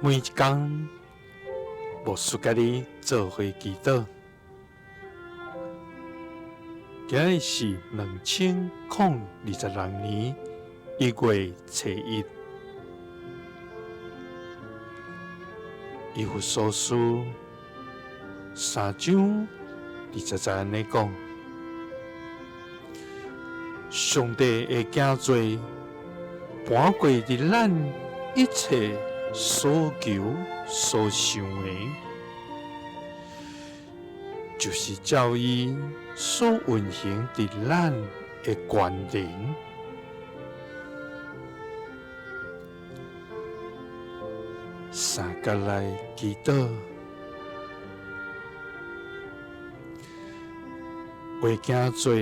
每一工，牧師佮你做伙祈禱。今日是2026年1月初1，以弗所書3章20節按呢講：上帝的行做搬過佇咱一切所求所想的，就是照伊所運行佇咱的權能。三佮來祈禱，為行做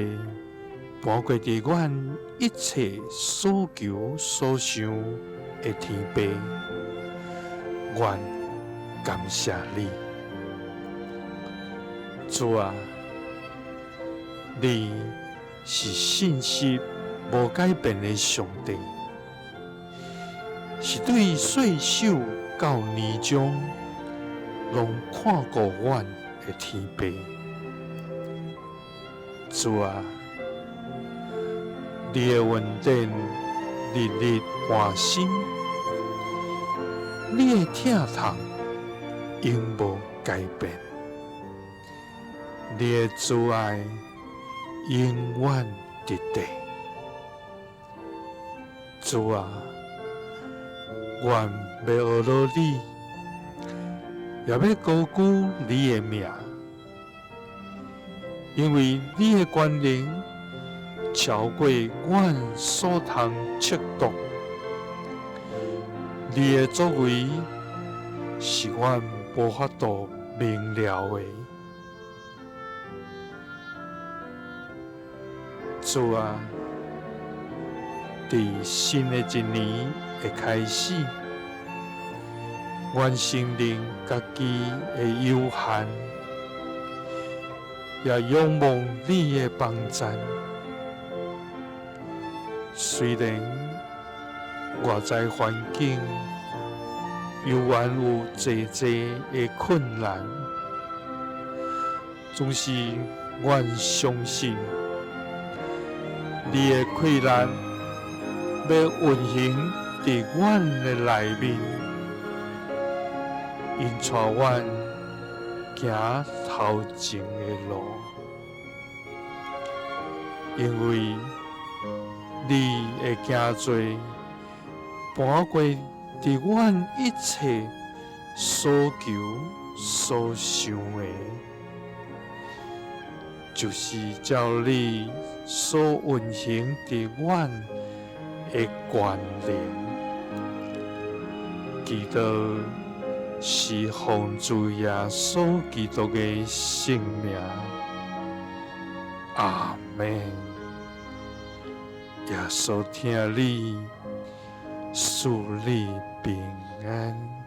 搬過佇阮一切所求所想的天父，阮感謝你，主啊，你是信實無改變的上帝，是對歲首到年終攏看顧阮的天父。主啊，你的恩典日日換新，你的疼痛永無改變，你的慈愛永遠佇地。主啊，阮欲學落你，也欲高舉你的名，因為你的權能超過阮所通測度，你的作為是阮無法度明了的。主啊，佇新的一年的開始，阮承認家己的有限，也仰望你的幫贊。雖然外在環境猶原有濟濟的困難，總是阮相信你的氣力欲運行佇阮的內面，引帶阮行頭前的路，因為你的行做搬過佇阮一切所求所想的，就是照你所運行佇阮的權能。祈禱是奉主耶穌基督的聖名，阿們。耶穌疼你，賜你平安。